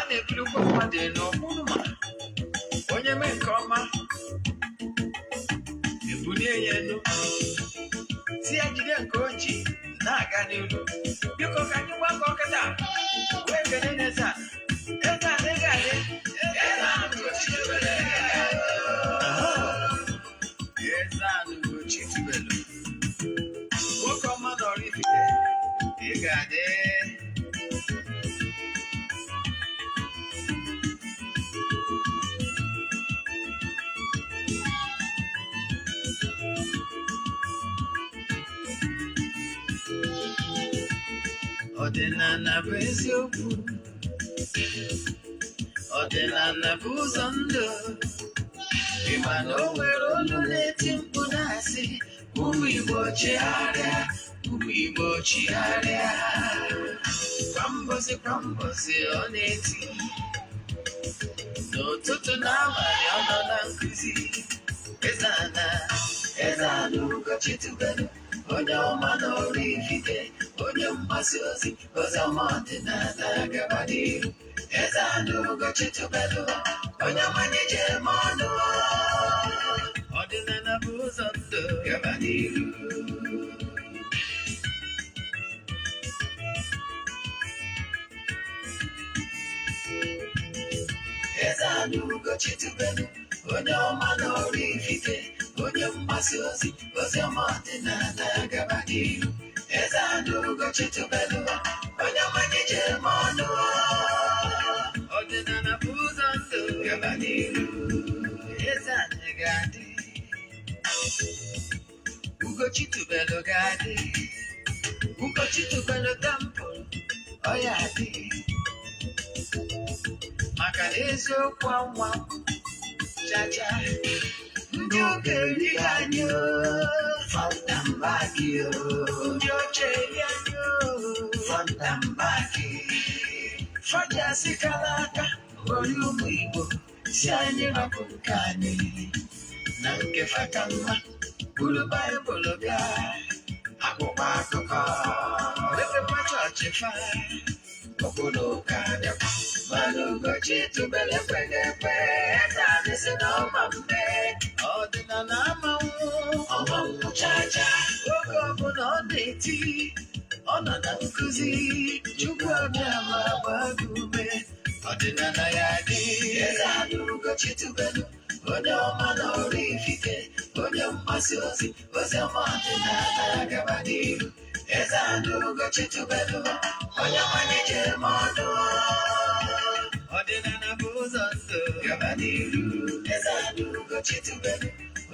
Na-ebulukwa mmadụ elu ọkwụrụ, ma onye mee nke ọma, ebulie ya elu, si ya jide nke o ji na-aga n'ihu. Biko, ka anyị gbakọ kịta wee kene n'eze a. Eze a ị ga-adị. Eze a Ugochi tubelu. Eze a Ugochi tubelu, nwoke ọma na Oraifite, ị ga-adị. Ọdịnala bụ eziokwu, ọdịnala bụ ụzọ ndụ. Ịma na o nwere olu na-eti mkpu na-asị, "Ụmụ Igbo, chigharịa, ụmụ Igbo, chigharịa." Kwa mbọsị kwa mbọsị ọ na-eti, n'ụtụtụ n'abalị ọ nọ na nkụzi. Eze-Ana, Eze-Ana Ugochi tubelu, onye ọma na Oraifite, onye mgbasa ozi ozi ọma ọdịnala, gaba n'ihu. Eze-Ana Ugochi tubelu, onye ọmanye ji eme ọnụ. Ọdịnala bụ ụzọ ndụ, gaba n'ihu. Eze-Ana Ugochi tubelu, onye ọma na Oraifite, onye mgbasa ozi ozi ọma ọdịnala, gaba n'ihu. Eze-Ana Ugochi tubelu, onye ọmanye ji eme ọnụ. Ọdịnala bụ ụzọ ndụ, gaba n'ihu. Eze-Ana ga-adị, Ugochi tubelu ga-adị, Ugochi tubelu temple ọ ya adị, maka na eziokwu anwa chacha ndị ụka erighị anyị o, front and back o. Ndị ọcha eri anyị o, front and back. Faji asịkala aka ghọrọ ụmụ Igbo, si anyị rapụ nke anyị na nke fa ka mma. Buru Baịbụl bịa, akwụkwọ akụkọ, mepekwa chọọchị fa, obodo ụka bịakwa. Mana Ugochi tubelu ekweghị ekwe. Eze anyị si na ọma mme, ọdịnala amanwụ ọmanwụ chacha. Oge ọbụla ọ na-eti, ọ nọ na nkụzi. Chukwu abịa ma gbaa gị ume, ọdịnala ya dị. Eze anyị Ugochi tubelu, onye ọma na Oraifite, onye mgbasa ozi ozi ọma ọdịnala, gaba n'ihu. Eze anyị Ugochi tubelu, onye ọmanye ji eme ọnụ. Ọdịnala bụ ụzọ ndụ, gaba n'ihu. Eze anyị Ugochi tubelu,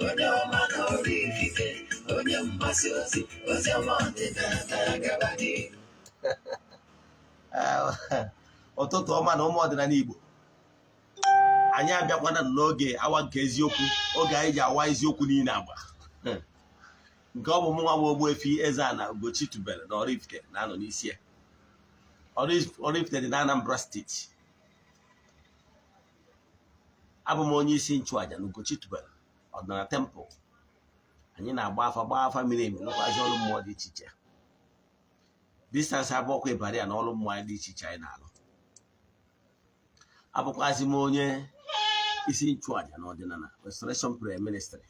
onye ọma na Oraifite, onye mgbasa ozi ozi ọma ọdịnala, gaba n'ihu. Ụtụtụ ọma na ụmụ ọdịnala Igbo. Anyị abịakwana n'oge awa nke eziokwu, oge anyị ji awa eziokwu niile agba, nke ọ bụ mụ nwa bụ Ogbuefi Eze-Ana Ugochi tubelu na Oraifite na-anọ n'isi ya. Oraifite dị na Anambra Steeti. Abụ m onye isi nchụaja na Ugochi tubelu ọdịnala temple. Anyị na-agba afa, gbaa afa miri emi, nụkwazi ọrụ mmụọ dị iche iche. Distance abụọkwa ịbara ya na ọrụ mmụọ anyị dị iche iche anyị na-alụ. Abụkwazi m onye isi nchụaja na ọdịnala Restoration Prayer Ministry.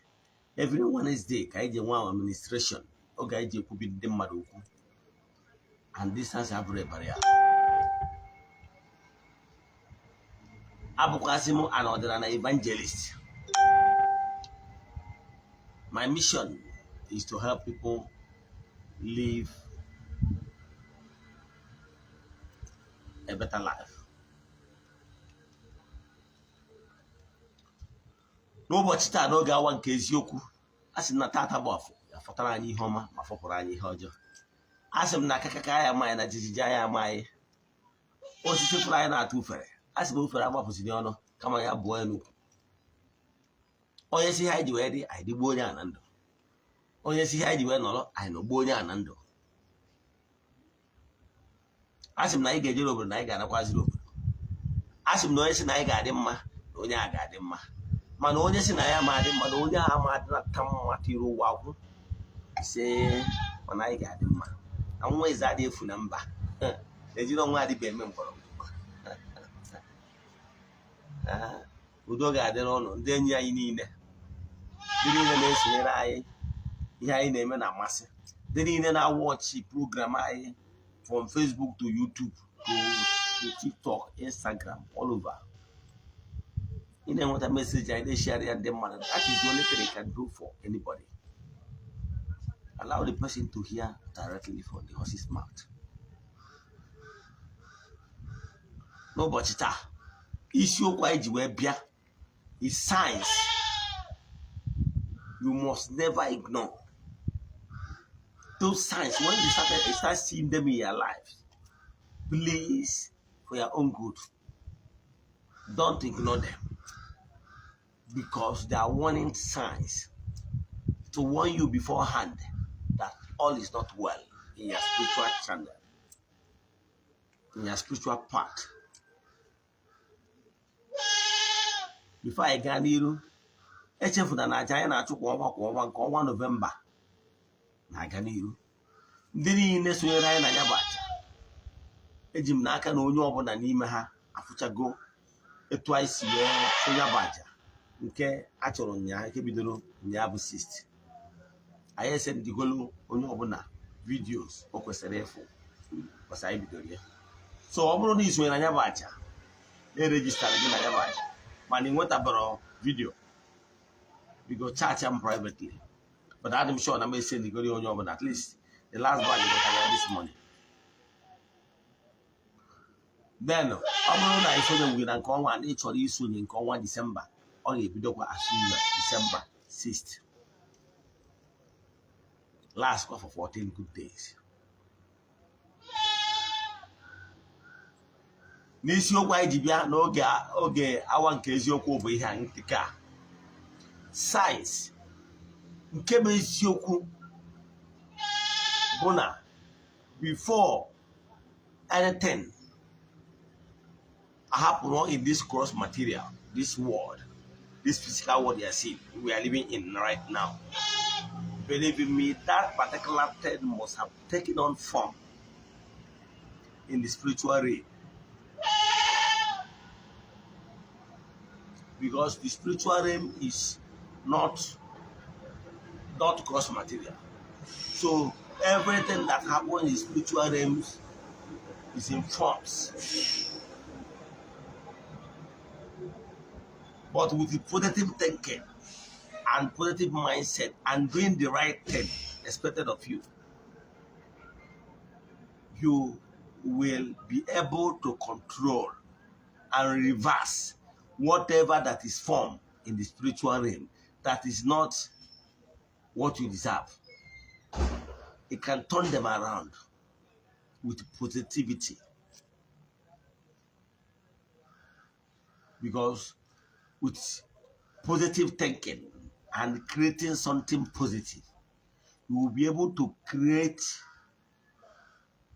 Every Wednesday ka anyị ji nwe our administration, oge anyị ji ekwubi ndị mmadụ okwu, and distance abụrụ ịbara ya. Abụkwazị m an ọdịnala evangelist. My mission is to help people live a better life. N'ụbọchị taa, n'oge awa nke eziokwu, a sị m na tata bụ afọ ya fọtara anyị ihe ọma ma fọpụrụ anyị ihe ọjọọ. A sị m na akakaka anyị ama anyị, na jijiji anyị ama anyị. Osisi fụrụ anyị na-atụ ufere, a sị m ufere agbapụziri ọnụ, kama ya bụọ ya n'ukwu. Onye si ihe anyị ji wee dị, anyị dịgbuo onye a na ndụ. Onye si ihe anyị ji wee nọrọ, anyị nọgbuo onye a na ndụ. A sị m na anyị ga-ejere obodo, na anyị ga-anakwaziri obodo. A sị m na onye si na anyị ga-adị mma, na onye a ga-adị mma, mana onye si na ya ma adị mma, na onye a ma adịnata mma tiri ụwa akwụ ise. Mana anyị ga-adị mma na nwa eze adị efu na mba, ejiri ọnwa adịba eme mgbọrọgwụ. Ee, udo ga-adịrị ụnụ, ndị enyi anyị niile, ndị niile na-esonyere anyị, ihe anyị na-eme na-amasị, ndị niile na-awatch program anyị from Facebook to YouTube to TikTok, Instagram, all over. Ị na-enweta message anyị, na-eshare ya ndị mmadụ. That is the only thing you can do for anybody. Allow the person to hear directly from the horse's mouth. N'ụbọchị taa, isiokwu anyị ji wee bịa is signs you must never ignore. Those signs, when you start seeing them in your life, please, for your own good, don't ignore them, because they are warning signs to warn you beforehand that all is not well in your spiritual channel, in your spiritual path. Before anyị gaa n'iru, echefuna na aja anyị na-achụ kwa ọnwa kwa ọnwa, nke ọnwa Nọvemba na-aga n'iru. Ndị niile sonyere anyị na ya bụ aja, eji m n'aka na onye ọbụla n'ime ha afụchago etu anyị si wee chụ ya bụ aja nke a chọrọ nyaa, nke bidoro nyaa bụ 6. Anyị esendigolu onye ọbụla videos o kwesịrị ịfụ kwesịrị anyị bidoro ya. So ọ bụrụ na ị sonyere na ya bụ aja, erejistara gị na ya bụ aja, mana ị nwetabara video, biko chat m privately. But I'm sure na m esendigoro onye ọbụla. At least the last batch nwetara ya this morning. Then ọ bụrụ na isonye na nke ọnwa na ị chọrọ isonye nke ọnwa Disemba, ọ ga-ebidokwa as usual December 6th, last for 14 good days. N'isiokwu anyị ji bịa n'oge oge awa nke eziokwu bụ ihe a nke a signs. Nke bụ eziokwu bụ na before anything happen in this gross material, this world, this physical world you are seeing, we are living in right now, believe in me, that particular thing must have taken on form in the spiritual realm, because the spiritual realm is not gross material. So everything that happens in the spiritual realms is in forms. But with the positive thinking and positive mindset and doing the right thing expected of you, you will be able to control and reverse whatever that is formed in the spiritual realm that is not what you deserve. It can turn them around with positivity, because with positive thinking and creating something positive, you will be able to create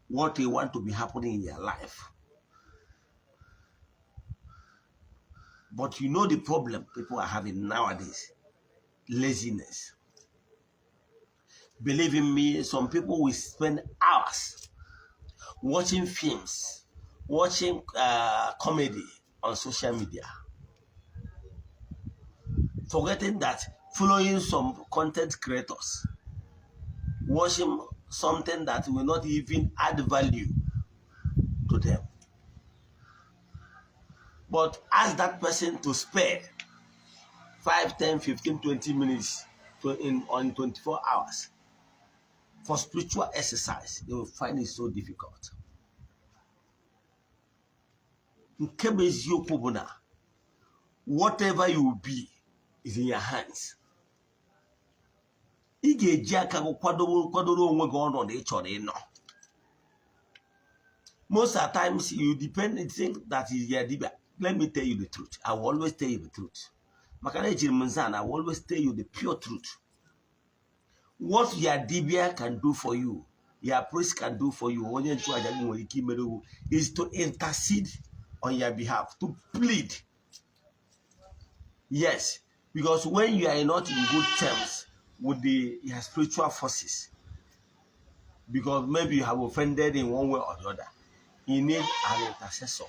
what you want to be happening in your life. But you know the problem people are having nowadays: laziness. Believe in me, some people will spend hours watching films, watching comedy on social media, forgetting that following some content creators, watching something that will not even add value to them. But ask that person to spare 5, 10, 15, 20 minutes to in on 24 hours for spiritual exercise, they will find it so difficult. Nke bụ eziokwu bụ na whatever you be is in your hands. Ị ga-eji aka gị kwadoro onwe gị ọnọdụ ị chọrọ ịnọ. Most of the times you depend, think that is your dibia. Let me tell you the truth. I will always tell you the truth. Maka na ejiri m nza na I will always tell you the pure truth. What your dibia can do for you, your priest can do for you, onye nchụaja gị nwere ike imere ugwu, is to intercede on your behalf, to plead. Yes, because when you are not in good terms with your spiritual forces, because maybe you have offended in one way or the other, you need an intercessor.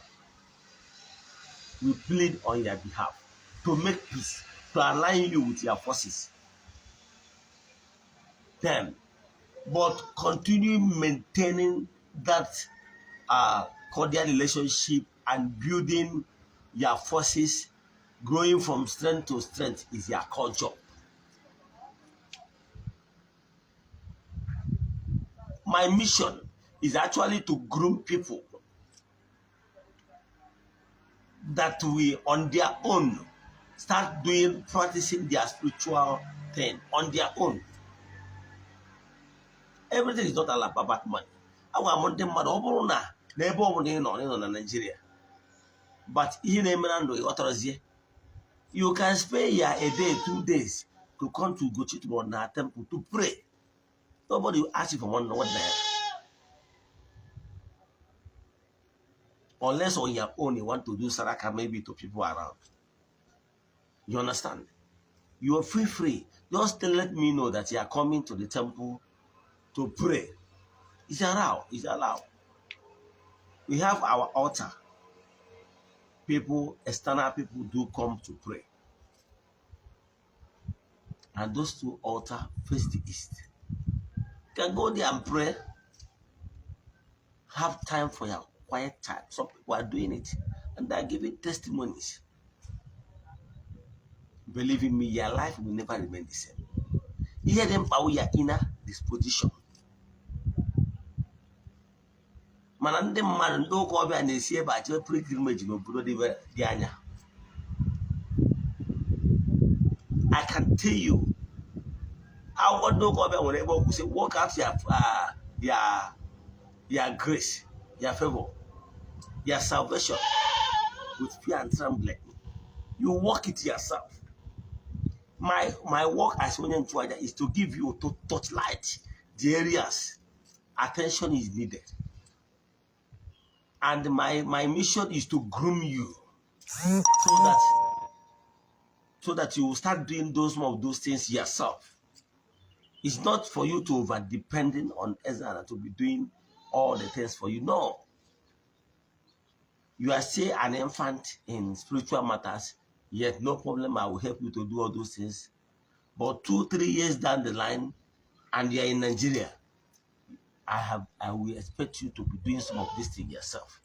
will plead on your behalf to make peace, to align you with your forces. Then, but continue maintaining that cordial relationship and building your forces, growing from strength to strength is your culture. My mission is actually to groom people that will, on their own, start doing, practicing their spiritual thing on their own. Everything is not all about money. Agwa m ndị mmadụ, ọ bụrụ na n'ebe ọ bụla ị nọ na Nigeria, but ihe na-eme na ndụ ịghọtarazie, you can spend your a day, 2 days to come to Ugochi na temple to pray. Nobody will ask you for one naira. Unless on your own you want to do saraka maybe to people around. You understand? You are free. Just to let me know that you are coming to the temple to pray. It's allowed. It's allowed. We have our altar. People, external people do come to pray. And those two altars face the east. You can go there and pray. Have time for your quiet time. Some people are doing it and they are giving testimonies. Believe in me, your life will never remain the same. Hear them power your inner disposition. Mana ndị mmadụ, ndị ụka ọbịa na-esi ebe a chebe pilgrimage n'obodo dị anya. I can tell you, akwụkwọ ndị ụka ọbịa nwere ebe okwu sị, work out your grace, your favor, your salvation with fear and trembling. You work it yourself. My work as onye nchụaja is to give you to touchlight the areas attention is needed. And my mission is to groom you so that you will start doing those some of those things yourself. It's not for you to over depending on Ezra to be doing all the things for you. No. You are still an infant in spiritual matters, yet no problem. I will help you to do all those things. But 2-3 years down the line, and you are in Nigeria, I will expect you to be doing some of these things yourself.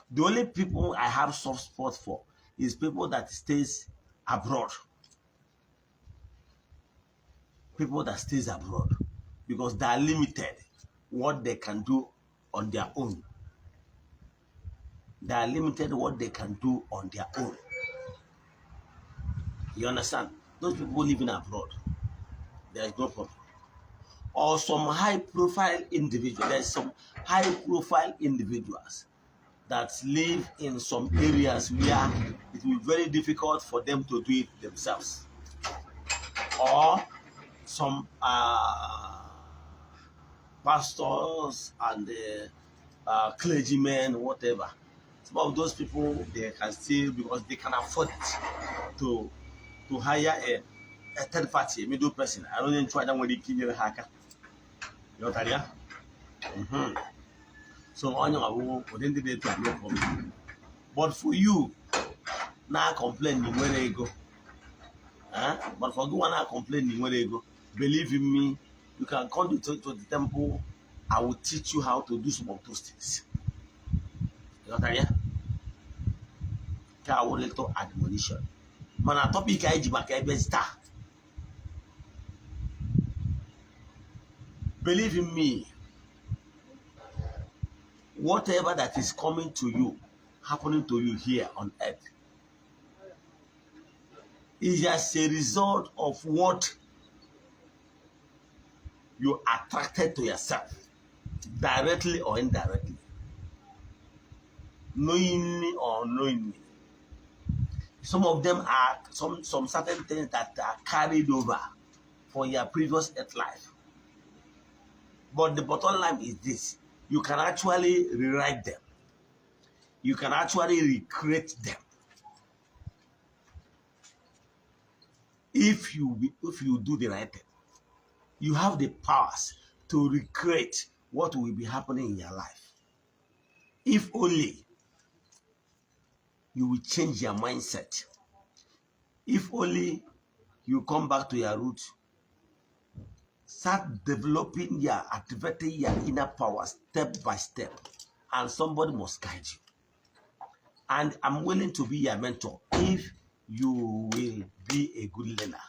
The only people I have soft spot for is people that stays abroad. People that stays abroad, because they are limited what they can do on their own. They are limited what they can do on their own. You understand? Those people living abroad, there is no problem. Or some high-profile individuals. There's some high-profile individuals that live in some areas where it will be very difficult for them to do it themselves. Or some pastors and clergymen, whatever. Some of those people, they can still, because they can afford it, to hire a third party, a middle person. I don't even try that when they kill your hacker. You know what I mean? So on your own, no problem. But for you, now complain where they go. Huh? But for you, now complain where they go. Believe in me, you can come to the temple. I will teach you how to do some of those things. You know what I mean? I will little admonition. Mana topic I ji maka ebe taa. Believe in me, whatever that is coming to you, happening to you here on earth, is as a result of what you attracted to yourself, directly or indirectly, knowingly or unknowingly. Some of them are some certain things that are carried over from your previous earth life. But the bottom line is this: you can actually rewrite them. You can actually recreate them. If you do the right thing, you have the powers to recreate what will be happening in your life. If only You will change your mindset. If only you come back to your root, start developing your, activating your inner power step by step, and somebody must guide you. And I'm willing to be your mentor if you will be a good learner.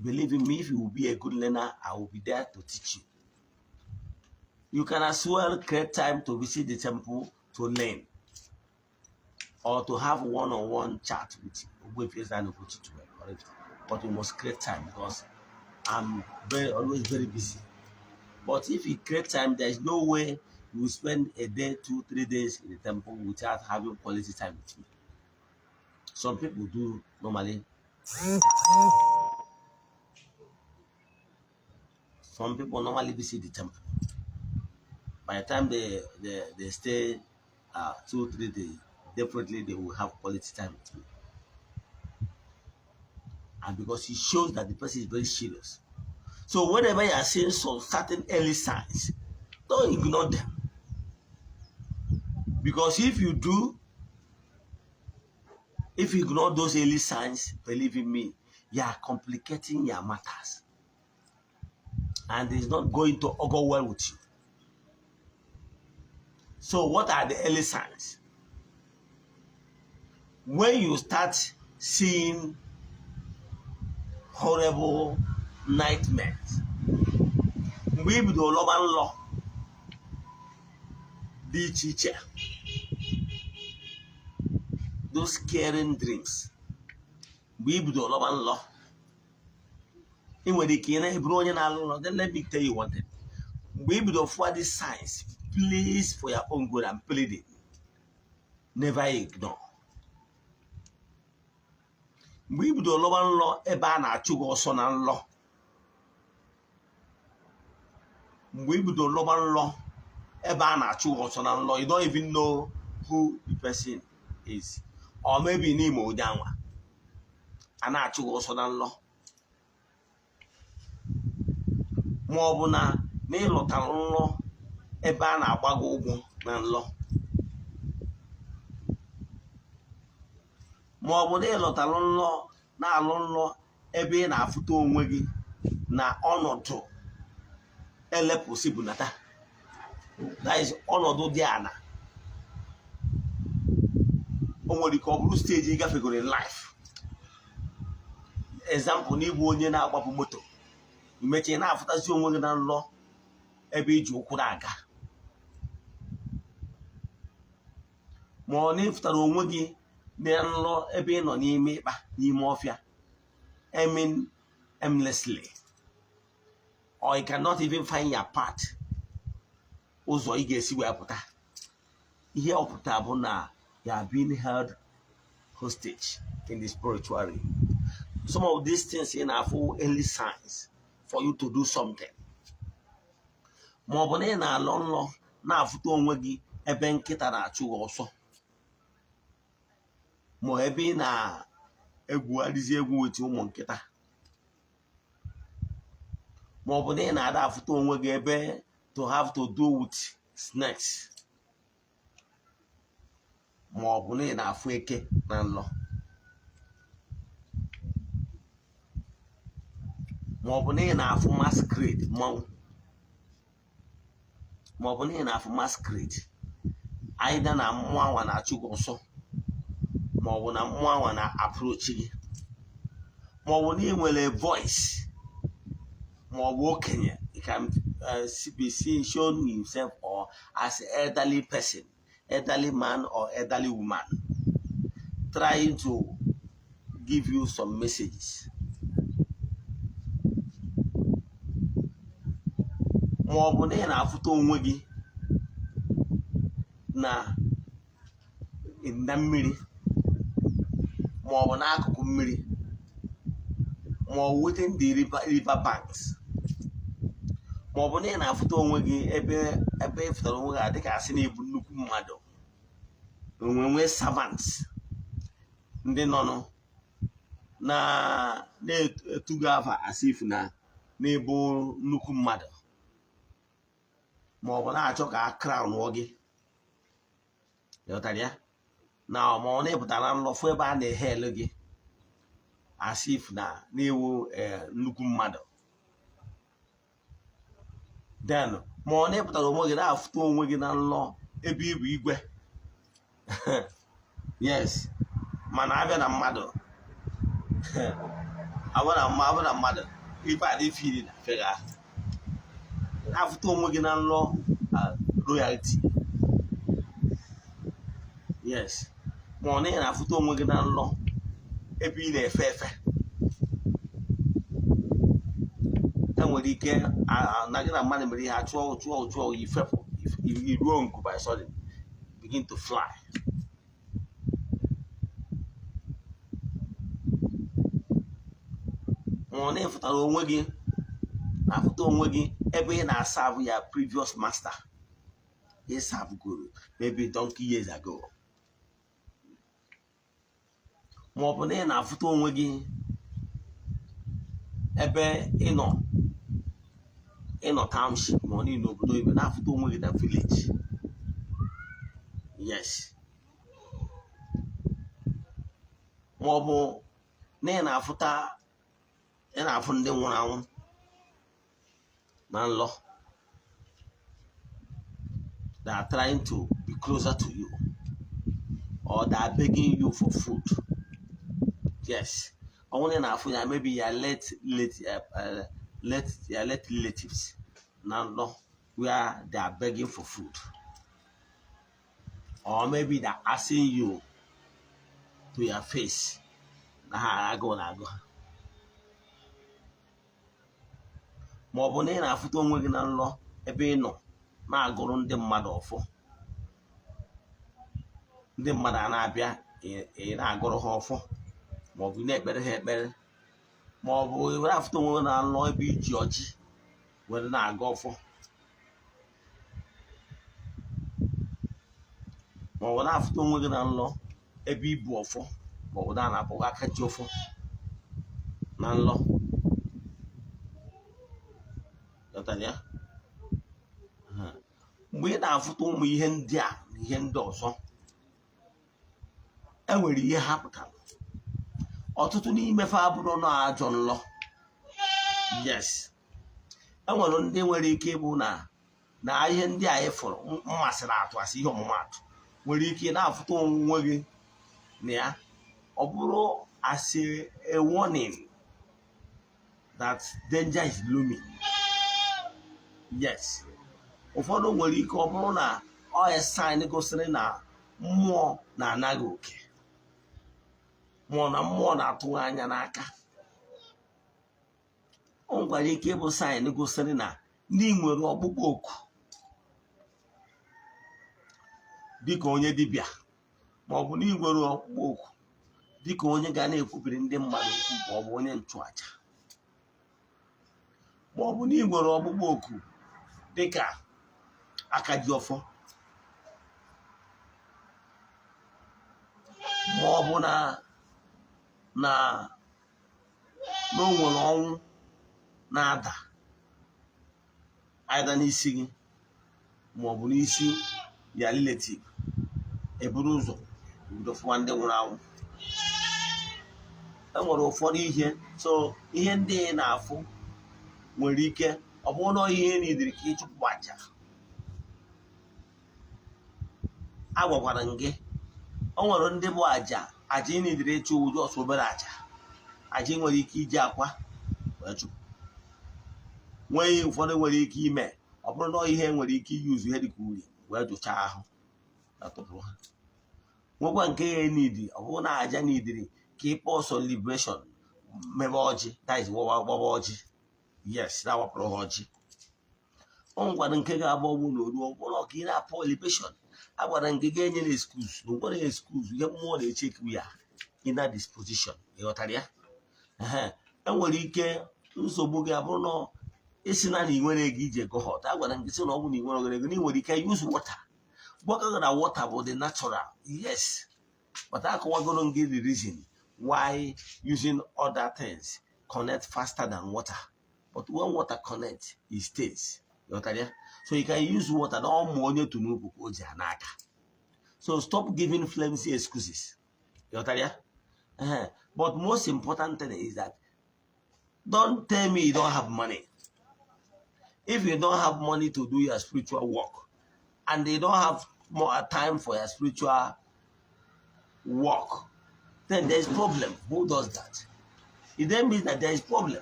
Believe in me, if you will be a good learner, I will be there to teach you. You can as well create time to visit the temple to learn or to have one-on-one chat with Ogbuefi Eze-Ana Ugochi. But you must create time because I'm very always very busy. But if you create time, there is no way you will spend a day, 2, 3 days in the temple without having quality time with me. Some people do normally. Some people normally visit the temple. By the time they stay 2, 3 days, definitely they will have quality time with me. And because it shows that the person is very serious. So whenever you are seeing some certain early signs, don't ignore them. Because if you do, if you ignore those early signs, believe in me, you are complicating your matters. And it's not going to go well with you. So what are the early signs? When you start seeing horrible nightmares, mgbe i bidoro lọba nlọ dị iche iche, those scaring dreams, mgbe i bidoro lọba nlọ, ị nwere ike ị na-eburu onye na-alụ nlọ. Then let me tell you one thing. Mgbe i bidoro fụwa these signs, please, for your own good, I'm pleading, never ignore. Mgbe i bidoro lọba nlọ ebe a na-achụ gị ọsọ na nlọ, mgbe i bidoro lọba nlọ ebe a na-achụ gị ọsọ na nlọ, you don't even know who the person is, or maybe n'ime ụdị anwa a na-achụ gị ọsọ na nlọ, ma ọ bụ na ịlọtara nlọ ebe a na-agba gị ụgwọ na nlọ, ma ọ bụ na ịlọtara nlọ na-alụ nlọ ebe ị na-afụta onwe gị na ọnọdụ elepụsị bunata, that is ọnọdụ dị ana, o nwere ike ọ bụrụ stage ị gafegoro in life. Example, na ịbụ onye na-agbapụ moto, imechi na-afụtazi onwe gị na nlọ ebe iji ụkwụ na-aga, ma ọ na ịfụtara onwe gị na nlọ ebe ị nọ n'ime ịkpa n'ime ọfịa, aiming aimlessly, or you cannot even find your path, ụzọ ị ga-esi wee pụta. Ihe ọ pụtara bụ na you are being held hostage in the spiritual realm. Some of these things ị na-afụ early signs for you to do something. Ma ọ bụ na ị na-alọ nlọ na-afụta onwe gị ebe nkịta na-achụ gị ọsọ, ma ebe ị na-egwugharịzi egwu weta ụmụ nkịta, ma ọ bụ na ị na-ada afụta onwe gị ebe to have to do with snakes, ma ọ bụ na ị na-afụ eke na nlọ, ma ọ bụ na ị na-afụ masquerade mmanwụ, ma ọ bụ na ị na-afụ masquerade, either na mmụọ anwa na-achụ gị ọsọ, ma ọ bụ na mmụọ anwa na-approach gị, ma ọ bụ na ị nwere voice, ma ọ bụ okenye. It can be seen shown himself or as elderly person, elderly man or elderly woman, trying to give you some messages. Ma ọ bụ na ị na-afụta onwe gị na na mmiri, ma ọ bụ n'akụkụ mmiri, ma ọ bụ within the river banks, ma ọ bụ na ị na-afụta onwe gị ebe ebe ị fụtara onwe gị dịka asị na ịbụ nnukwu mmadụ, onwe nwee servants ndị nọ na na-etugo afa as if na n'ịbụ nnukwu mmadụ, ma ọ bụ na-achọ ka a crown gị. Ịghọtara ya? Na ma ọ na-epụta na nlọ fụ ebe a na-ehe elu gị as if na na-ewu nnukwu mmadụ. Then ma ọ na-epụtara onwe gị na-afụta onwe gị na nlọ ebe ibu igwe. Yes, mana abịa na mmadụ, abịa na mmadụ, ife adị fili na fega ahụ, na-afụta onwe gị na nlọ royalty. Yes, ma ọ na ị na-afụta onwe gị na nlọ ebe ị na-efe efe. Enwere ike na gị na mmadụ mere ihe, achụọ chụọ chụọ, ifepụ, iruo nku, by sudden begin to fly. Ma ọ na-efụtara onwe gị na-afụta onwe gị ebe ị na-aserve ya previous master ị servegoro maybe donkey years ago, ma ọ bụ na ị na-afụta onwe gị ebe ị nọ township, ma ọ niile obodo oyibo, na-afụta onwe gị na village. Yes, ma ọ bụ na ị na-afụ ndị nwụrụ anwụ na nlọ that are trying to be closer to you or that are begging you for food. Yes, ọ bụrụ na ị na-afụ ya, maybe your late relatives na nlọ where they are begging for food, or maybe they are asking you to your face na ha agụụ na-agụ ha, ma ọ bụ na ị na-afụta onwe gị na nlọ ebe ị nọ na-agụrụ ndị mmadụ ọfọ, ndị mmadụ a na-abịa, ị na-agụrụ ha ọfọ, ma ọ bụ ị na-ekpere ha ekpere, ma ọ bụ ị were afụta onwe gị na nlọ ebe iji ọjị were na-agụ ọfọ, ma ọ bụ na-afụta onwe gị na nlọ ebe ibu ọfọ, ma ọ bụ na na-akpọgọ aka ji ọfọ na nlọ. Ghọtara ya? Mgbe ị na-afụta ụmụ ihe ndị a na ihe ndị ọzọ, e nwere ihe ha pụtara. Ọtụtụ n'ime fa abụrụ na ajọ nlọ. Yes, e nwere ndị nwere ike ịbụ na ihe ndị a ị fụrụ mmasịrị atụ asị ihe ọmụmatụ nwere ike na-afụta onwe gị na ya, ọ bụrụ as a warning that danger is looming. Yes, ụfọdụ nwere ike ọ bụrụ na ọ ya sign gosiri na mmụọ na-anaghị oke, mmụọ na mmụọ na-atụghị anya n'aka. O nwekwara ike ịbụ sign gosiri na ndị nwere ọkpụkpọ oku dịka onye dibịa, ma ọ bụ na ị nwere ọkpụkpọ oku dịka onye ga na-ekwubiri ndị mmadụ okwu, ma ọ bụ onye nchụaja, ma ọ bụ na ị nwere ọkpụkpọ oku dịka aka ji ọfọ, ma ọ bụ na o nwere ọnwụ na-ada either n'isi gị ma ọ bụ n'isi ya relative, eburu ụzọ bido fụwa ndị nwụrụ anwụ. E nwere ụfọdụ ihe, so ihe ndị ị na-afụ nwere ike ọ bụrụ na ihe nidiri ka ịchụpụ aja. Agwakwara m gị, o nwere ndị bụ aja ị nidiri ịchụ ụjọ ọsọ, obere aja ị nwere ike iji akwa wee chụpụ. Nwee ụfọdụ nwere ike ime, ọ bụrụ na ihe nwere ike iyuzu ihe dịka uri wee jụchaa ahụ na tụpụrụ ha. Nwekwa nke ya nidi, ọ bụrụ na aja nidiri ka ị pour some libation, mebe ọjị, that is gbaba ọjị. Yes, na-awapụrụ ha ọjị. O nwekwara nke ga-agba ọgwụ na oru, ọ bụrụ ka ị na-apour libation. A gwara nke ga-enye na excuse na nwere excuse, ihe mmụọ na-echekwu ya inner disposition. Ịghọtara ya? Enwere ike nsogbu gị abụrụ na isi na ị nwere ego iji ego hot. A gwara nke sị na ọ bụ na ị nwere ego na ị nwere ike use water. Gwakọgị na water bụ the natural. Yes, but akọwagoro gị the reason why using other things connect faster than water, but when water connect, it stays. Ịghọtara ya? So you can use water na ọmụ onye tu n'ukwu ka o ji ha n'aka. So stop giving flimsy excuses. Ghọtara ya? Ehe. But most important thing is that don't tell me you don't have money. If you don't have money to do your spiritual work and you don't have more time for your spiritual work, then there is problem. Who does that? It then means that there is problem.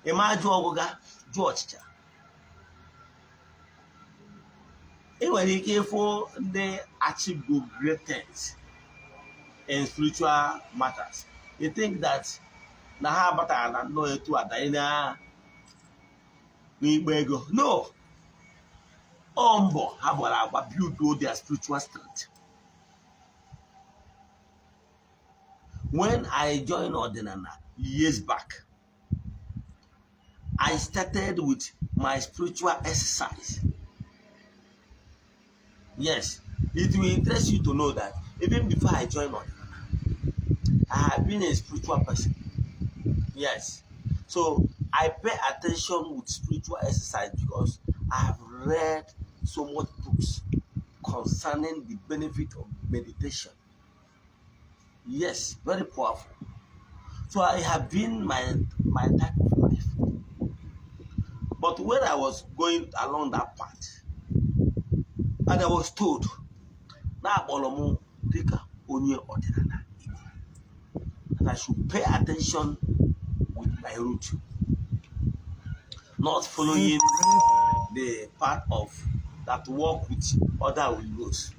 Ị ma jụọ ọgụga, jụọ ọchịcha. Ị nwere ike ịfụ ndị achieve great things in spiritual matters. You think that na ha batara na nnọọ etu a danye na n'ikpe ego. No, ọ mbọ ha gbara agba build their spiritual strength. When I joined Odinana years back, I started with my spiritual exercise. Yes, it will interest you to know that even before I joined Odinana, I have been a spiritual person. Yes. So I pay attention with spiritual exercise because I have read so much books concerning the benefit of meditation. Yes, very powerful. So I have been my type of life. But when I was going along that path, and I was told, na akpọrọ m dịka onye ọdịnala Igbo, that I should pay attention with my root, not following the path of that work with other windows.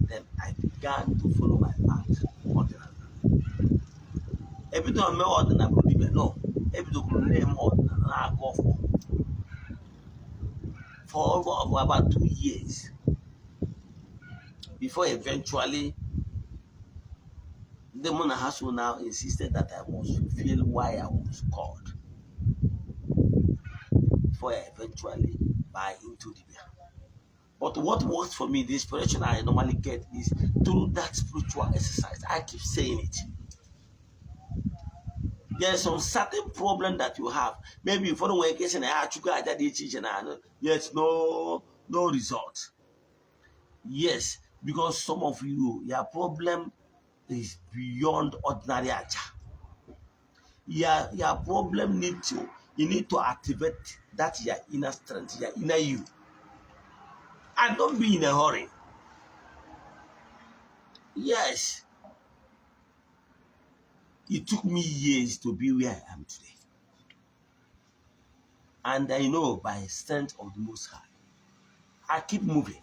Then I began to follow my path, ọdịnala. Ebido m mewe ọdịnala bụrụ dibịa, no. Ebidokwuru na-eme ọdịnala na-agọ ọfọ for over about 2 years before eventually ndị mụ na ha so now insisted that I must fulfill why I was called before I eventually buy into dibia. But what works for me, the inspiration I normally get is through that spiritual exercise. I keep saying it. There's some certain problem that you have. Maybe ụfọdụ nwere ike sị na ya achụgo aja dị iche iche na anụ, yet no result. Yes, because some of you, your problem is beyond ordinary aja. Your problem need to you need to activate that your inner strength, your inner you. And don't be in a hurry. Yes, it took me years to be where I am today. And I know by strength of the Most High, I keep moving.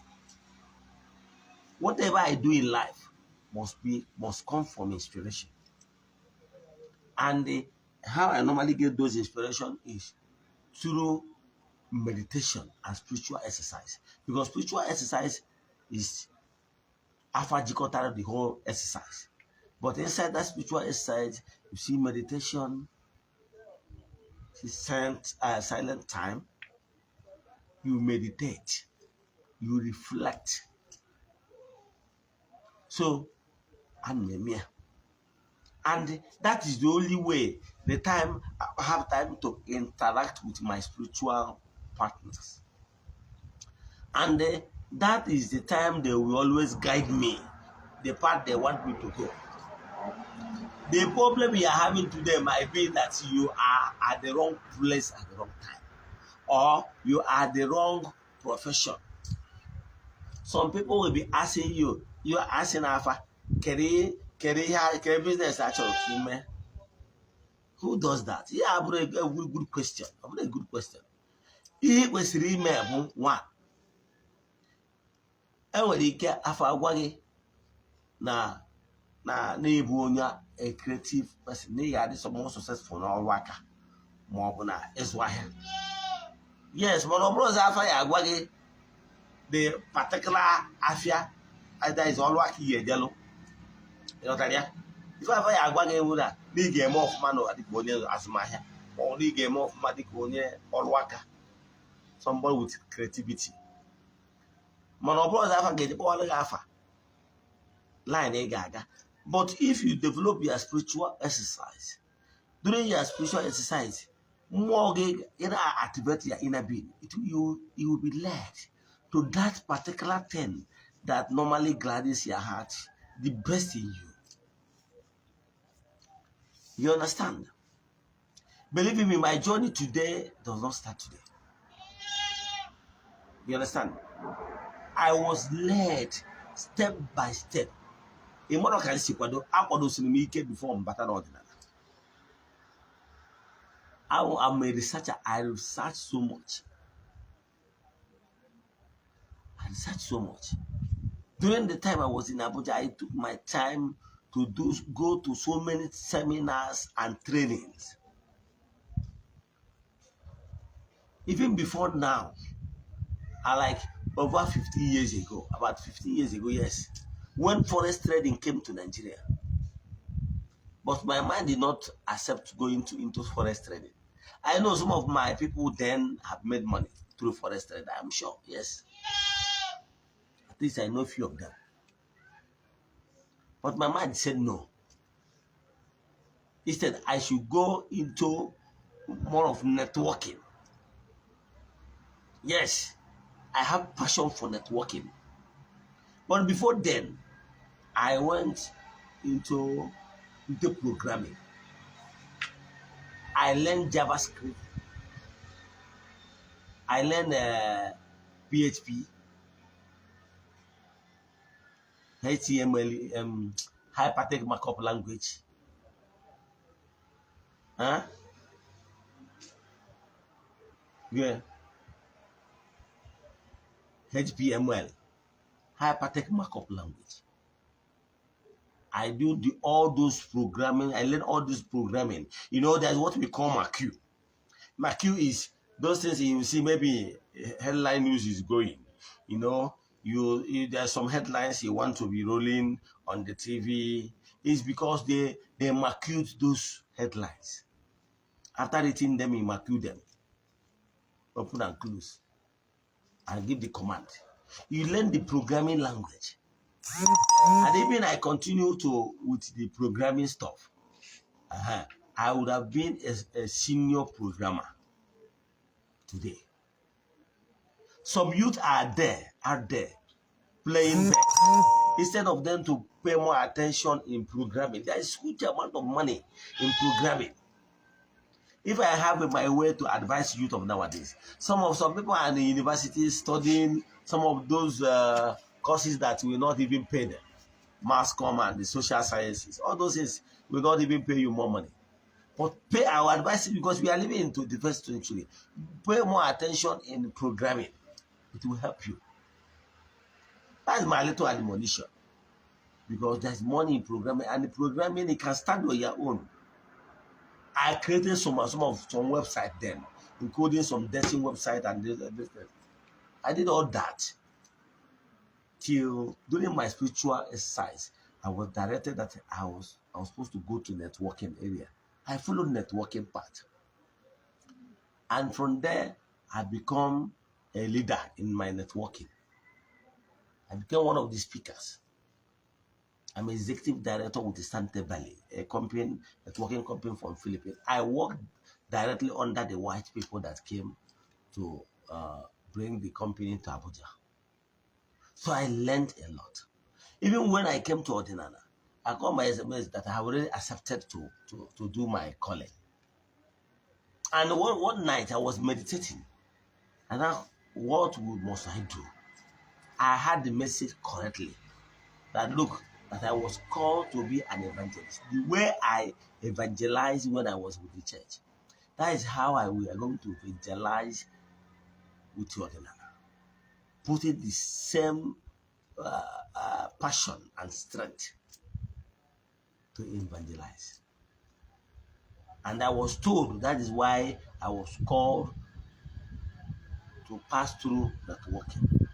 Whatever I do in life must come from inspiration. And how I normally get those inspiration is through meditation and spiritual exercise. Because spiritual exercise is afa jikọtara the whole exercise. But inside that spiritual exercise, you see meditation, see silent time. You meditate, you reflect. So, I'm here. And that is the only way, the time I have time to interact with my spiritual partners. And that is the time they will always guide me, the path they want me to go. The problem you are having today might be that you are at the wrong place at the wrong time, or you are the wrong profession. Some people will be asking you, you are asking afa, kedu ihe, kedu business a chọrọ ka ime? Who does that? Ya abụrụ a good question. Ọ bụrụ a good question. Ihe ị kwesịrị ime bụ, one, enwere ike afọ agwa gị na na-ebu onye a creative person na ị ga-adị so more successful n'ọrụ aka ma ọ bụ na ịzụ ahịa. Yes, mana ọ bụrụ ọzọ afa ya agwa gị the particular afịa, either is ọrụ aka ị ga-ejelụ. Ịghọtara ya? Ife afa ya agwa gị ewu na ị ga-eme ọfụma n'ụwa dịka onye azụmahịa, ma ọ na ị ga-eme ọfụma dịka onye ọrụ aka, somebody with creativity. Mana ọ bụrụ ọzọ afa ga-eji kpọwara gị afa line ị ga-aga. But if you develop your spiritual exercise, during your spiritual exercise, mmụọ gị, ị na-activate your inner being, you will be led to to that particular thing that normally gladdens your heart, the best in you. You understand? Believe me, my journey today does not start today. You understand? I was led step by step. Ị mara ka m si kwado, akwadosiri m ike before m bata n'ọdịnala. I'm a researcher. I research so much. I research so much. During the time I was in Abuja, I took my time to go to so many seminars and trainings. Even before now, I like over 15 years ago, about 15 years ago, yes, when forex trading came to Nigeria. But my mind did not accept going into forex trading. I know some of my people then have made money through forex trading. I'm sure, yes. At least I know a few of them. But my mind said no. Instead, I should go into more of networking. Yes, I have passion for networking. But before then, I went into programming. I learned JavaScript. I learned PHP, HTML, Hypertext Markup Language. Huh? Yeah. HTML, Hypertext Markup Language. I do all those programming. I learn all this programming. You know, there's what we call marquee. Marquee is those things you see, maybe headline news is going. You know, you there's some headlines you want to be rolling on the TV. It's because they marquee those headlines. After reading them, you marquee them, open and close, and give the command. You learn the programming language. And even I continue to with the programming stuff, I would have been a senior programmer today. Some youth are there playing bet. Instead of them to pay more attention in programming, there is huge amount of money in programming. If I have my way to advise youth of nowadays, some people are in the university studying some of those courses that will not even pay them. Mass comm and the social sciences, all those things will not even pay you more money. But pay our advice, because we are living into the first century. Pay more attention in programming. It will help you. That's my little admonition. Because there's money in programming, and the programming, it can stand on your own. I created some website then, including some dating website and this. I did all that till during my spiritual exercise, I was directed that I was supposed to go to networking area. I followed networking path. And from there, I become a leader in my networking. I became one of the speakers. I'm executive director with the Santebal, a company, networking company from Philippines. I worked directly under the white people that came to bring the company to Abuja. So I learned a lot. Even when I came to Odinana, I got my SMS that I have already accepted to do my calling. And one night I was meditating. And now, what must I do? I had the message correctly. That look, that I was called to be an evangelist. The way I evangelized when I was with the church, that is how I we are going to evangelize with Odinana. Putting the same passion and strength to evangelize. And I was told that is why I was called to pass through networking.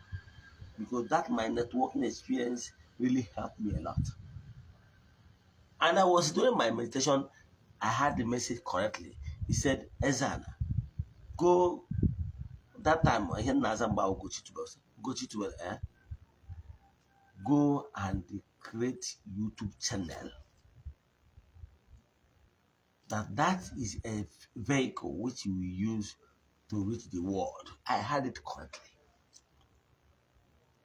Because that my networking experience really helped me a lot. And I was doing my meditation, I had the message correctly. He said, Ezana, go. That time, I heard Nazamba Ugochi, go and create YouTube channel. That is a vehicle which you will use to reach the world. I had it correctly.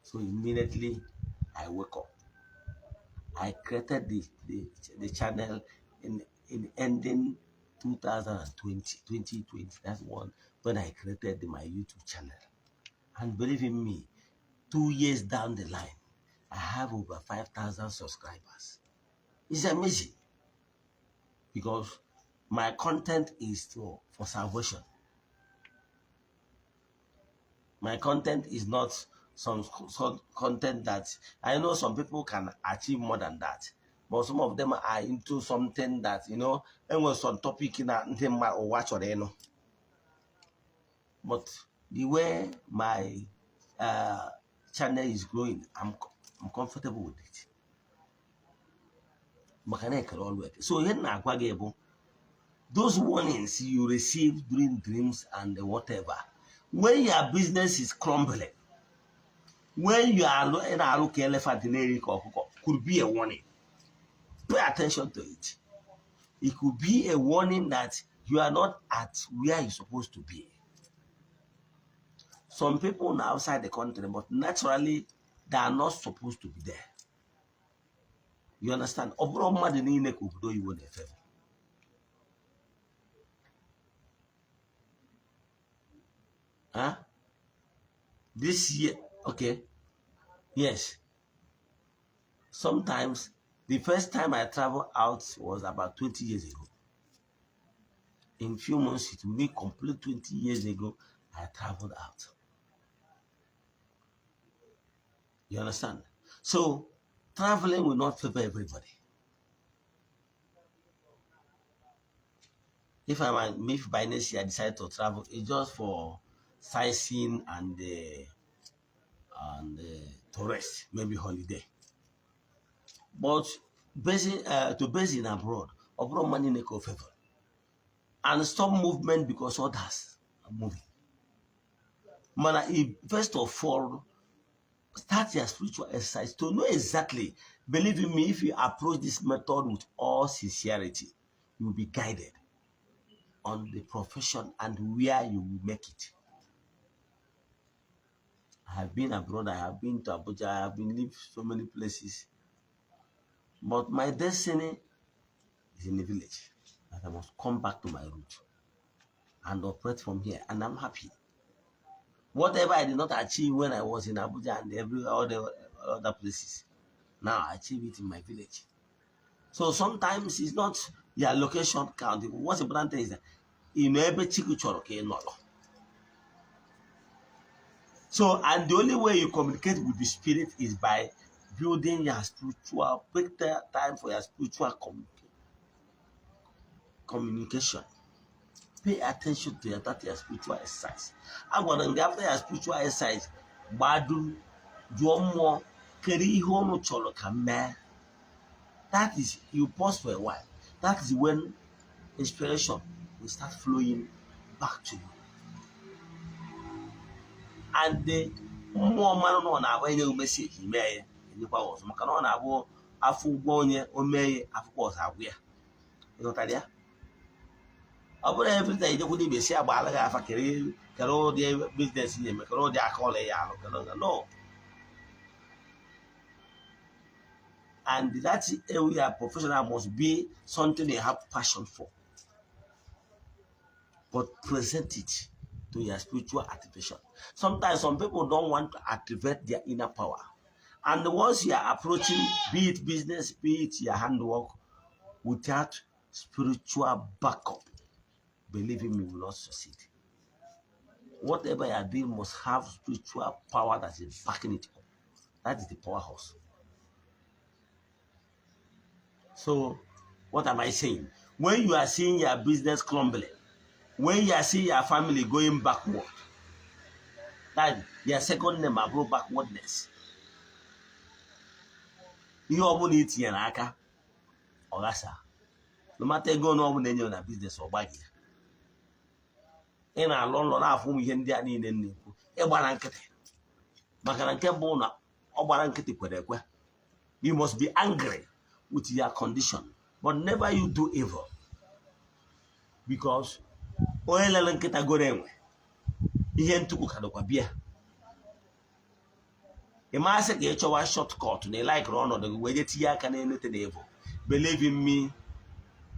So immediately I wake up, I created the channel in ending 2020, 2020. That's one when I created my YouTube channel. And believe in me, 2 years down the line, I have over 5,000 subscribers. It's amazing because my content is for salvation. My content is not some content that I know some people can achieve more than that. But some of them are into something that, and was some topic na ndị mmadụ ụwa chọrọ ịnụ. But the way my channel is growing, I'm comfortable with it. Maka na ekere ọlụ eke. So ihe m na-agwa gị bụ those warnings you receive during dreams and whatever, when your business is crumbling, when you are ị na-alụ ka elephant na-eri ka ọkụkọ, could be a warning. Pay attention to it. It could be a warning that you are not at where you're supposed to be. Some people are outside the country, but naturally they are not supposed to be there. You understand? Ọ bụrụ mmadụ niile ka obodo oyibo na-efe. Huh? This year, okay, yes. Sometimes the first time I traveled out was about 20 years ago. In few months, it will be complete 20 years ago I traveled out. You understand? So traveling will not favor everybody. If by next year I decide to travel, it's just for sightseeing and tourist, maybe holiday. But basing to base in abroad, abroad money no favor and stop movement because others are moving. Mana, if first of all, start your spiritual exercise to know exactly. Believe in me, if you approach this method with all sincerity, you will be guided on the profession and where you will make it. I have been abroad, I have been to Abuja, I have been lived so many places. But my destiny is in the village. That I must come back to my root and operate from here. And I'm happy. Whatever I did not achieve when I was in Abuja and every other places, now I achieve it in my village. So sometimes it's not your location count. What's important is that in every chiku chọrọ ka ị nọrọ. So, and the only way you communicate with the spirit is by building your spiritual, take time for your spiritual communication. Pay attention to your spiritual exercise. Agwara m gị after your spiritual exercise, gbado jụọ mmụọ kedu ihe unu chọrọ ka m mee. That is, you pause for a while. That is when inspiration will start flowing back to you. And the mmụọ mmanụ na ọ na-abụ enye gị message mee ya enyekwa ọzọ maka na ọ na-abụ afọ ụgwọ onye o mee ya afụkwa ọzọ agwụ ya. Ịghọtara ya? Ọ bụrụ every time ijekwu dibịa si agbaala gị afa kere kere ụdị business na-eme kere ụdị aka ọla ya alụ kere no. And that area professional must be something you have passion for. But present it to your spiritual activation. Sometimes some people don't want to activate their inner power. And once you are approaching, be it business, be it your handwork, without spiritual backup, believe in me, you will not succeed. Whatever you are doing must have spiritual power that is backing it up. That is the powerhouse. So, what am I saying? When you are seeing your business crumbling, when you are seeing your family going backward, that your second name abụrụ backwardness. Ihe ọbụla i tinyere aka, ọ ghasa. No matter ego na ọbụla enyere na business, ọ gbaghị ya. Ị na-alụ ụlọ na-afụ ụmụ ihe ndị a niile m na-ekwu, ịgbara nkịtị. Maka na nke mbụ na ọ gbara nkịtị kwere ekwe. You must be angry with your condition, but never you do evil. Because onye lere nkịta goro enwe, ihe ntụkwu ka dịkwa bịa. Ị masị ka ị chọwa shortcut na ị likeụrụ ọnọdụ gị wee je tinye aka n'elete na evil. Believe in me,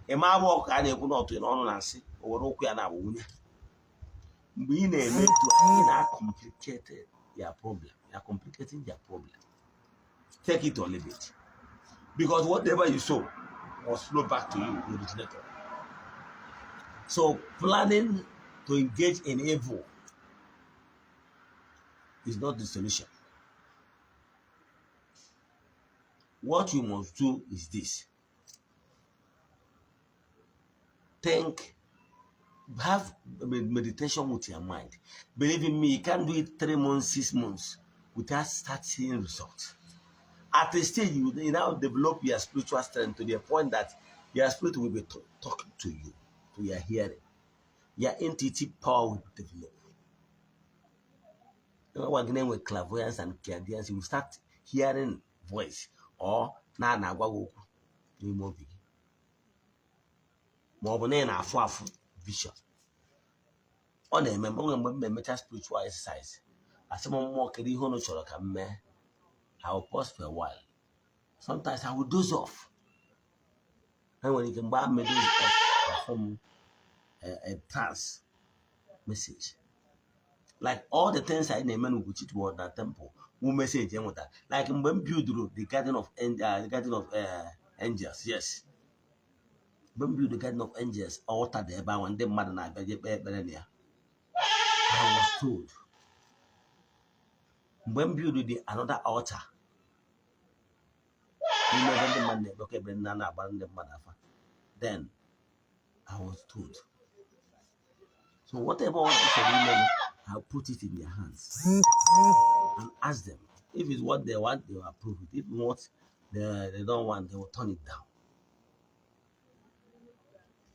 ị ma abụ ọkụ ka a na-ekwu n'ọtụ n'ọnụ na nsị o were ụkwụ ya na-agba nwunye. Mgbe ị na-eme etu a, ị na-complicate your problem. You are complicating your problem. Take it or leave it, because whatever you sow must flow back to you, the originator. So planning to engage in evil is not the solution. What you must do is this: think, have meditation with your mind. Believe in me, you can't do it 3 months, 6 months without start seeing results. At a stage, you now develop your spiritual strength to the point that your spirit will be talking to you, to your hearing. Your intuitive power will develop. You know, with clairvoyance and clairvoyance, you will start hearing voice or na na-agwa gị okwu n'ime obi gị, ma ọ bụ na ị na-afụ afụ vision. Ọ na-eme m onwe mgbe m na-emecha spiritual exercise, asị m, "Mmụọ, kedu ihe unu chọrọ ka m mee?" I will pause for a while. Sometimes I will doze off. Enwere ike mgbe a me doze off, afụ m a trance message, like all the things anyị na-eme n'Ugochi toward na temple wu message enweta, like mgbe m builduru the garden of angels. Yes, mgbe m build the garden of angels, altar dị ebe ahụ ndị mmadụ na-abịa je kpee ekpere na ya. I was told mgbe m build the another altar n'ime ebe ndị mmadụ na-ekpekọ ekpere na na-agbara ndị mmadụ afa, then I was told. So whatever ọ chọrọ ime, I put it in their hands and ask them. If it's what they want, they will approve it. If what they don't want, they will turn it down.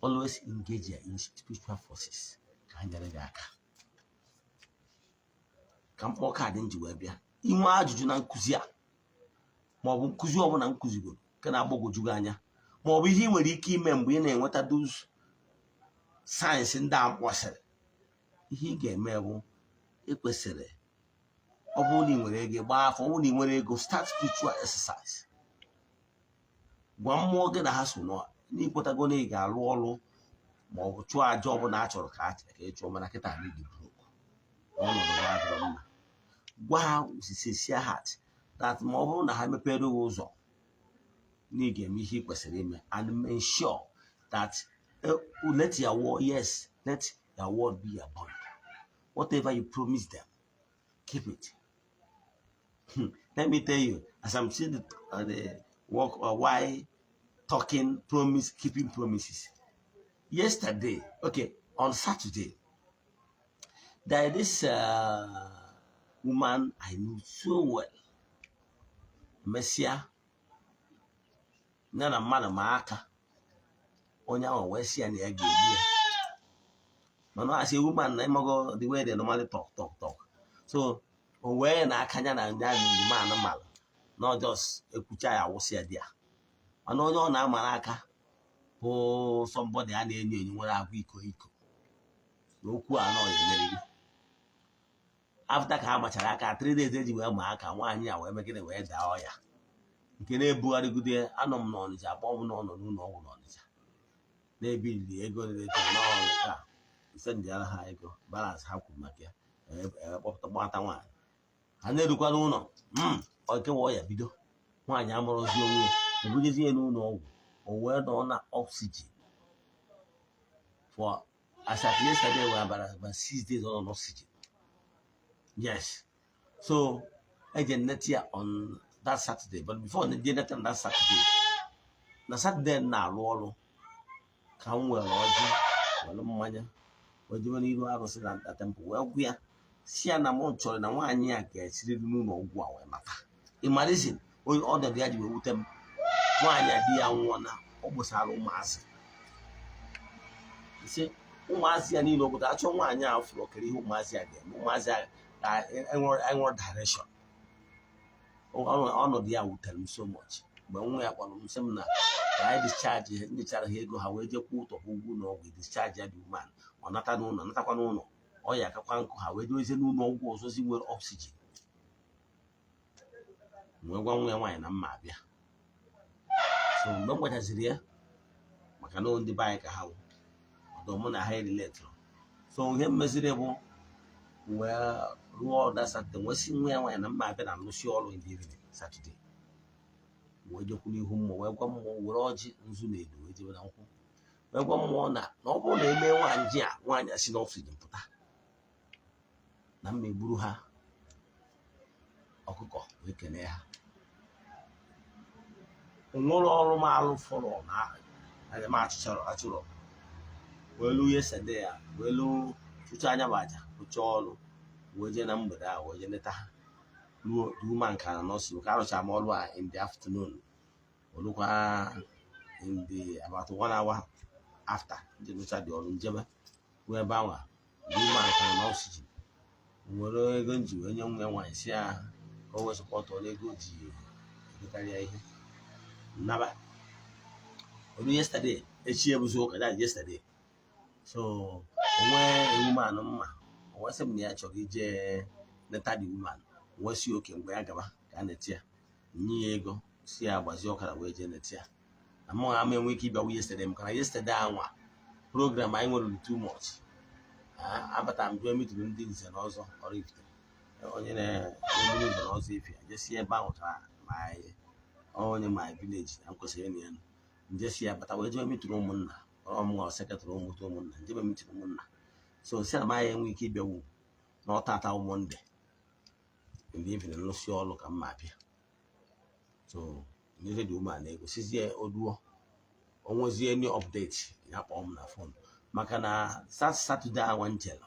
Always engage your in spiritual forces ka ha nyere gị aka. Ka mkpọ kaadị m ji wee bịa inwe ajụjụ na nkụzi a, maọbụ nkụzi ọbụla m kụzigoro nke na-agbagwoju gị anya, maọbụ ihe ị nwere ike ime mgbe ị na-enweta those signs ndị a mkpọsịrị, ihe ị ga-eme bụ ekwesịrị, ọ bụrụ na ị nwere ego, gbaa afọ. Ọ bụrụ na ị nwere ego, start spiritual exercise. Gwa mmụọ gị na ha so n'ikwetago na ị ga-arụ ọrụ ma ọ bụ chụọ aja ọbụla a chọrọ ka ị chụọ, mana kịta na ịdị broke, ọnọdụ gị adịrọ mma. Gwa ha sincere heart that ma ọ bụrụ na ha mepere gị ụzọ, na ị ga-eme ihe ị kwesịrị ime, and ensure that let your word, yes, let your word be your bond. Whatever you promise them, keep it. Let me tell you, as I'm seeing the work or why talking promise, keeping promises. Yesterday, okay, on Saturday, there is this woman I know so well. Mesịa, ya na mmadụ ma aka, onye ahụ wee sị ya na ya ga-egbu ya. Mana as a woman na ịmago the way they normally talk, talk, talk. So o wee na aka ya na ndị ahụ man mara na ọ just ekwucha ya awụsị ya dị ya. Mana onye ọ na-amara aka bụ somebody a na-enyo enyo nwere agwa iko iko na okwu a nọ ya emeriri. After ka ha machara aka 3 days, eji wee maa aka, nwaanyị a wee megide wee daa ọya nke na-ebugharịgide. Anọ m n'Ọnịcha, akpọ m n'ọnọ n'ụlọ ọgwụ n'Ọnịcha na-ebili ego na-eto n'ọrụ nke a sendịara ha ego balance ha kwuru maka ya, kpọpụta gbata nwaanyị ha na-erukwa n'ụlọ okewa ọya bido. Nwaanyị amụrụzi onwe ya, ebujezi ya n'ụlọ ọgwụ, o wee nọ na oxygen for, as at yesterday, we about 6 days on oxygen. Yes, so eje nneta ya on that Saturday, but before the neta on that Saturday, na Saturday m na-arụ ọrụ ka m were ọjị, were mmanya, wee jebe n'iru arụsị na temple, wee gwa ya si ya na m chọrọ na nwaanyị a ga-esiriri n'ụlọ ọgwụ a wee mata ịmarizin onye ọnọdụ ya ji wee wute m. Nwaanyị a di ya nwụọ na ọ gbụsara ụmụazị ise, ụmụazị ya niile obodo achọ. Nwaanyị a fụrụ okere ihe ụmụazị ya ga-eme, ụmụazị ya ga-enwere direction. Ọnọdụ ya wutere m so much. Mgbe nwa ya kpọrọ m sị m na ka anyị discharge, ndịchara ha ego ha wee jekwa ụtọ ụgwọ ụlọ ọgwụ, discharge ya dị woman, ọ nata n'ụlọ, natakwa n'ụlọ, ọ ya akakwa nkụ, ha wee dozie n'ụlọ ọgwụ ọzọzi nwere oxygen. Wee gwa nwa ya nwaanyị na mma abịa. So mgbe m gwachaziri ya, maka na ndị be anyị ka ha wụ ọdọ, mụ na ha eriletụrụ. So ihe m meziri bụ wee rụọ ọda Saturday, wee sị nwa ya nwaanyị na mma abịa na nlụsị ọrụ in the evening Saturday. Wee jekwu n'ihu mmụọ, wee gwa mmụọ, were ọjị, nzu na edo, wee jebe na nkwụ, wee gwa mmụọ na ọ bụrụ na eme nwaanyị a, nwaanyị a si n'oxygen pụta, na mma egburu ha ọkụkọ wee kelee ha. Nwụrụ ọrụ m alụ fọrọ na anya m achịchọrọ achụrọ, wee lu yesterday ya, wee lu chụcha anya bụ aja, rụchaa ọrụ, wee jee na mgbede a, wee jee leta ha. Ruo the woman ka na nọọsụ ka arụchara m ọrụ a in the afternoon, olukwa in the about one hour after ndị rụcha dị ọrụ njebe ruo ebe anwa, the woman ka na oxygen. Were ego nji wee nye nwa ya nwaanyị, si ya ka o wee support ọrụ ego o ji egotarịa ihe nnaba olu yesterday. Echi ebuzi ụka, that yesterday. So onwe woman mma, o wee sị m na ya chọrọ ije leta the woman. Wee si oke mgbe ya gaba ka a na-eti ya, nye ya ego, si ya gbazie ọkara wee jee leta ya, na mụ ama enwe ike ịbịawu yesterday, maka na yesterday anwa program anyị nwere too much. Abata m jụọ meeting ndị nze na ọzọ Oraifite, onye na-egburu nze na ọzọ efi, jesi ebe ahụ ka my onye my village na m kwesịrị ịnụ ya. Njesi ya bata wee jee meeting ụmụnna, ọmụnwa secretary ụmụta ụmụnna, njebe meeting ụmụnna. So si na m anya enwe ike ịbịawu n'ọtata Monday in the evening, nlụsị ọrụ ka m ma abịa. So nyeze dị umeala ego, sizie oduo onwezie any update, ya kpọọ m na phone, maka na Saturday awa njelu,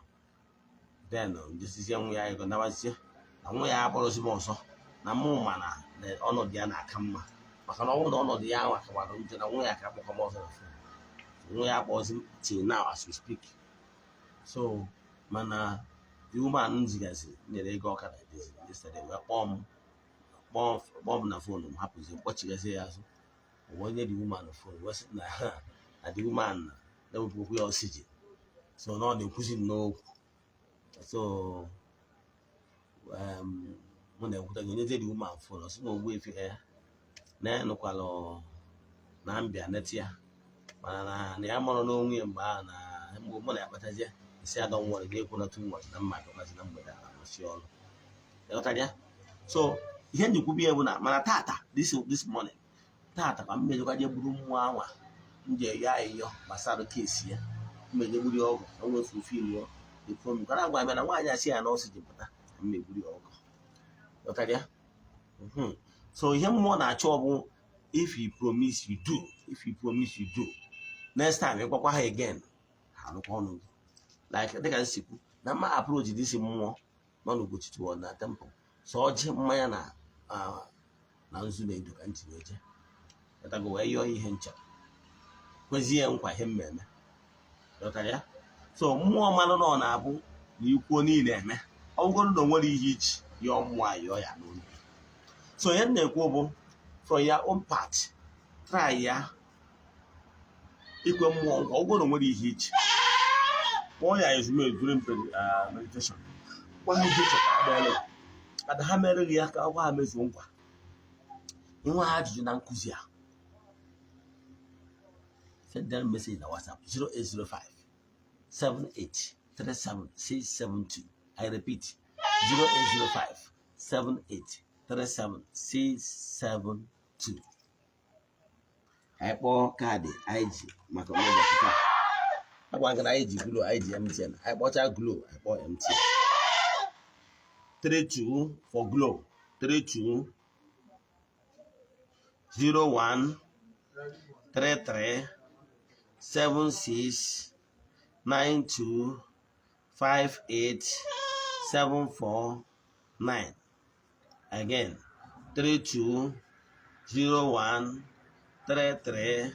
then njesizie nwa ya ego, nabazie na nwa ya akpọrọzi m ọzọ, na mụ ma na ọnọdụ ya na-aka mma, maka na ọ bụrụ na ọnọdụ ya ahụ akawara njọ, na nwa ya ka akpọkọ m ọzọ na phone. Nwa ya akpọzi m till now as we speak. So mana the woman m zigazi nyere ego ọkada yesterday wee kpọọ m, kpọọ m na phone, m hapụzi, kpọchigazie ya azụ. Wee nye the woman phone, wee sị na the woman na-ewepụkwu ya oxygen, so na ọ na-ekwuzi n'okwu. So mụ na-ekwuta gị onyezie the woman phone, ọ sị na ogbu efi ya na ya nụkwalụ na mbịa net ya, mana na ya mụrụ n'onwe ya mgbe ahụ na mgbe mụ na ya kpatazie isi adọ nwere na ekwu na too much, na mma abịakwazi na mgbede a arụsị ọrụ. Ịghọtara ya? So ihe njikwubi ya bụ na mana tata, this morning, tata ka mmejọkwa je gburu mmụọ anwa m ji eyọ ayịyọ gbasara case ya, mmeje gburu ya ọgwụ ka o wee fulfill the promise kara agwa ya na nwaanyị asị ya na ọ sị ji pụta na mmegburu ya ọgwụ. Ịghọtara ya? So ihe mmụọ na-achọ bụ if you promise, you do. If you promise, you do. Next time ịgwakwa ha again, ha arụkwa ọnụ gị. Like dịka nsikwu na mma approach this mmụọ nọ n'Ugochi toward na temple, so ọjị, mmanya na nzu na-edo ka ntị wee jee ghọtago, wee yọọ ihe ncha, kwezie nkwa ihe mmemme. Ghọtara ya? So mmụọ mmanụ na ọ na-abụ na ikwuo niile eme, ọ bụgoro na o nwere ihe iji yọọ mmụọ, ayọọ ya n'olu. So ihe m na-ekwu bụ, from your own part, try ya ikwe mmụọ nkwa, ọ bụgoro na o nwere ihe iji kpọọ ya ezumezu during meditation, gwa ha ihe ị chọrọ ka ha meere gị. Ada ha mere gị ya, ka ọ gwa ha mezuo nkwa. Inwe ajụjụ na nkụzi a, send them message na WhatsApp 0805 78 37 672. I repeat, 0805 78 37 672. Anyị kpọọ kaadị anyị ji maka ụbọchị taa. Agwa gị na anyị ji Glo, anyị ji MTN. Anyị kpọchaa Glo, anyị kpọọ MTN. 32 for Glo, 32 01 33 76 92 58 74 9. Again, 32 01 33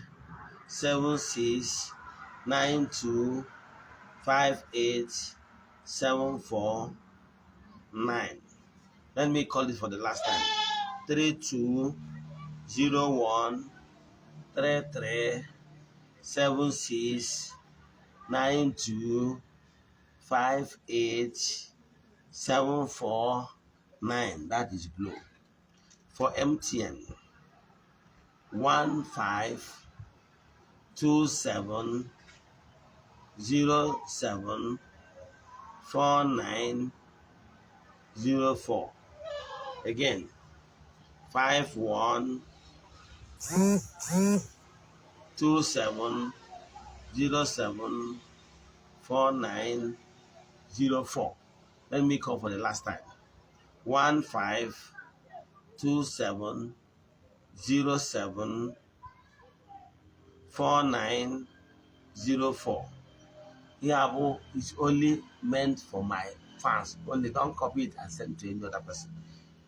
76 92 58 74 9. Let me call it for the last time. 32 01 33 76 92 58 74 9. That is Glo. For MTN, 080 For MTN, 1527074904. Again, 5127074904. Let me call for the last time. 1527074904. Here is only meant for my fans. Only don't copy it and send to any other person.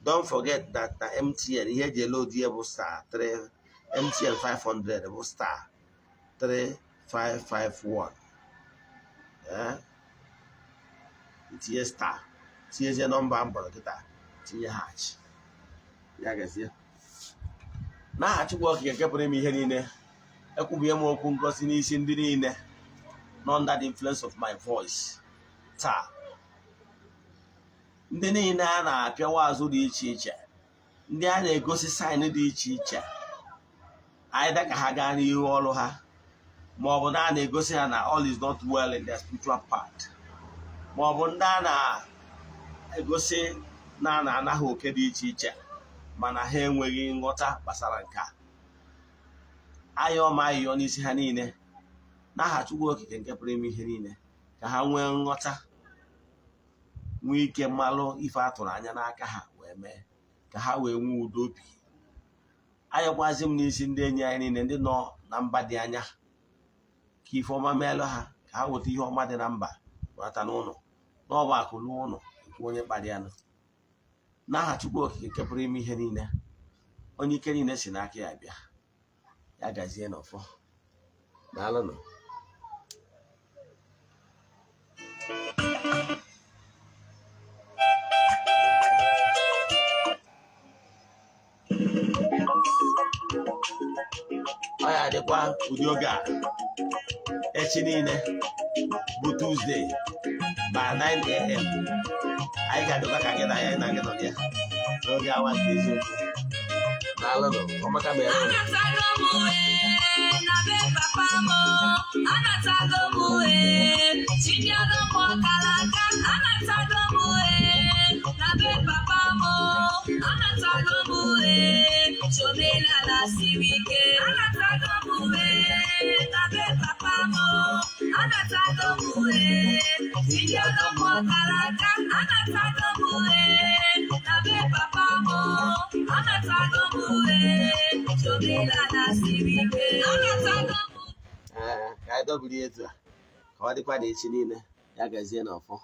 Don't forget that the MTN ihe eji load ya bụ *3 MTN 500 bụ *3551. Eh? Tinye star, tinyezie nọmba m kpọrọ kịta, tinye hash. Ya gazie. N'aha Chukwu Okike nke pụrụ ime ihe niile, ekwubie m okwu ngosi n'isi ndị niile nọ under the influence of my voice taa, ndị niile a na-apịawa azụ dị iche iche, ndị a na-egosi sign dị iche iche, either ka ha gaa n'ihu ọrụ ha, ma ọ bụ na a na-egosi ha na all is not well in their spiritual part, ma ọ bụ ndị a na-egosi na a na-ana ha oke dị iche iche, mana ha enweghị nghọta gbasara nke a. Ayọ ma ayịyọ n'isi ha niile n'aha Chukwu Okike nke pụrụ ime ihe niile, ka ha nwee nghọta, nwee ike mmalụ ife a tụrụ anya n'aka ha wee mee ka ha wee nwee udo obi. Ayọkwazi m n'isi ndị enyi anyị niile, ndị nọ na mba dị anya, ka ife ọma meelụ ha, ka ha weta ihe ọma dị na mba bata n'ụlọ n'ọba akụ n'ụlọ ekwu onye kparịanụ. N'aha Chukwu Okike nke pụrụ ime ihe niile, onye ike niile si n'aka ya bịa, ya gazie n'ọfọ. Daalụnụ. Ọ ya adịkwa ụdị oge a echi niile bụ Tuesday by 9 a.m. Anyị ga-adịkwa ka gị na ya na gị nọ ya n'oge awa nke eziokwu. Daalụnụ. Ọmaka mere unu. Anatago m ee, na be papa m. Anatago m ee, chinyere m ọkara aka. Anatago m ee, na be papa m. Anatago m ee, chomelala siri ike. Anatago m ee, na be papa m. Anatago m ee, chinyere m ọkara aka. Anatago m ee, na be papa m. Anatago m ee, chomelala siri ike. Anatago m. Ee, ka anyị dọbiri etu a ka ọ dịkwa na echi niile. Ya gazie n'ọfọ.